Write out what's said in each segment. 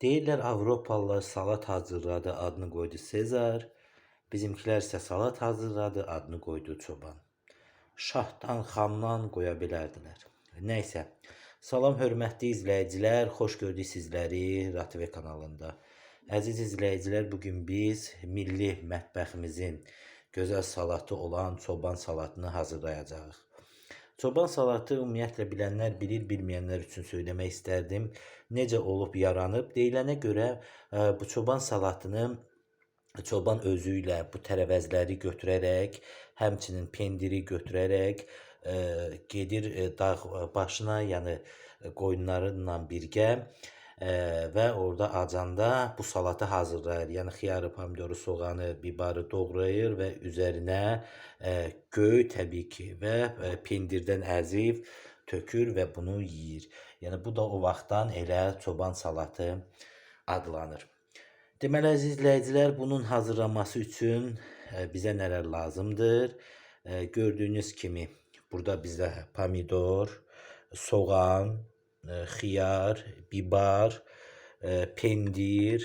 Deyirlər Avropalılar salat hazırladı, adını qoydu Sezar. Bizimkilər isə salat hazırladı, adını qoydu Çoban. Şahdan, xandan qoya bilərdilər. Nəysə. Salam hörmətli izləyicilər, xoş gördük sizləri RATV kanalında. Əziz izləyicilər, bu gün biz milli mətbəximizin gözəl salatı olan çoban salatını hazırlayacağıq. Çoban salatı ümumiyyətlə bilənlər bilir, bilməyənlər üçün söyləmək istərdim. Necə olub yaranıb? Deyilənə görə bu çoban salatını çoban özü ilə bu tərəvəzləri götürərək, həmçinin pendiri götürərək gedir dağ başına, yəni qoyunlarıyla birgə və orada acanda bu salatı hazırlayır. Yəni xiyarı, pomidoru, soğanı, bibarı doğrayır və üzərinə göy təbii ki və pendirdən əzib tökür və bunu yeyir. Yəni bu da o vaxtdan elə çoban salatı adlanır. Deməli, əziz izləyicilər, bunun hazırlanması üçün bizə nələr lazımdır? Gördüyünüz kimi burada bizdə pomidor, soğan, xiyar, bibar, pendir,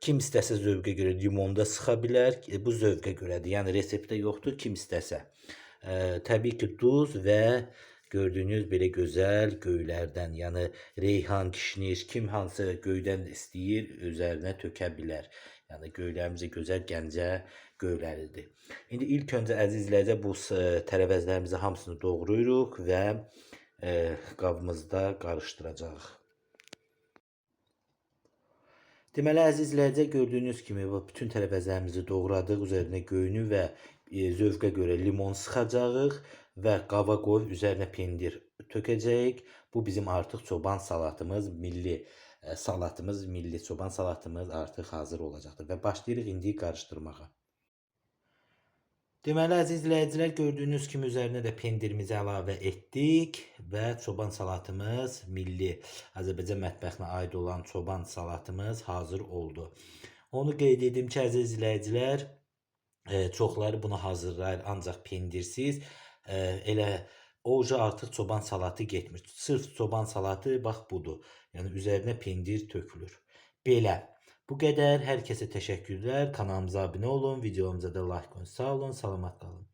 kim istəsə zövqə görə limon da sıxa bilər. Bu zövqə görədir. Yəni reseptdə yoxdur, kim istəsə. Təbii ki, duz və gördüyünüz belə gözəl göylərdən, yəni reyhan, kişniş, kim hansı göydən istəyir, üzərinə tökə bilər. Yəni göylərimiz də gözəl Gəncə göyləridir. İndi ilk öncə əziz izləyicilər bu tərəvəzlərimizi hamısını doğrayırıq və qabımızda qarışdıracağıq. Deməli, əziz izləyicilər, gördüyünüz kimi bu bütün tərəvəzlərimizi doğradıq, üzərinə göyünü və zövqə görə limon sıxacağıq və qaba qoyub üzərinə pendir tökəcəyik. Bu bizim artıq çoban salatımız, milli salatımız, milli çoban salatımız artıq hazır olacaqdır və başlayırıq indi qarışdırmağa. Deməli, əziz izləyicilər, gördüyünüz kimi üzərinə də pendirimizi əlavə etdik və çoban salatımız, milli Azərbaycan mətbəxinə aid olan çoban salatımız hazır oldu. Onu qeyd edim ki, əziz izləyicilər, çoxları bunu hazırlayır ancaq pendirsiz. Elə o artıq çoban salatı getmir. Sırf çoban salatı bax budur. Yəni üzərinə pendir tökülür. Belə. Bu qədər. Hər kəsə təşəkkürlər. Kanalımıza abunə olun, videomuza da like qoyun. Sağ olun, salamat qalın.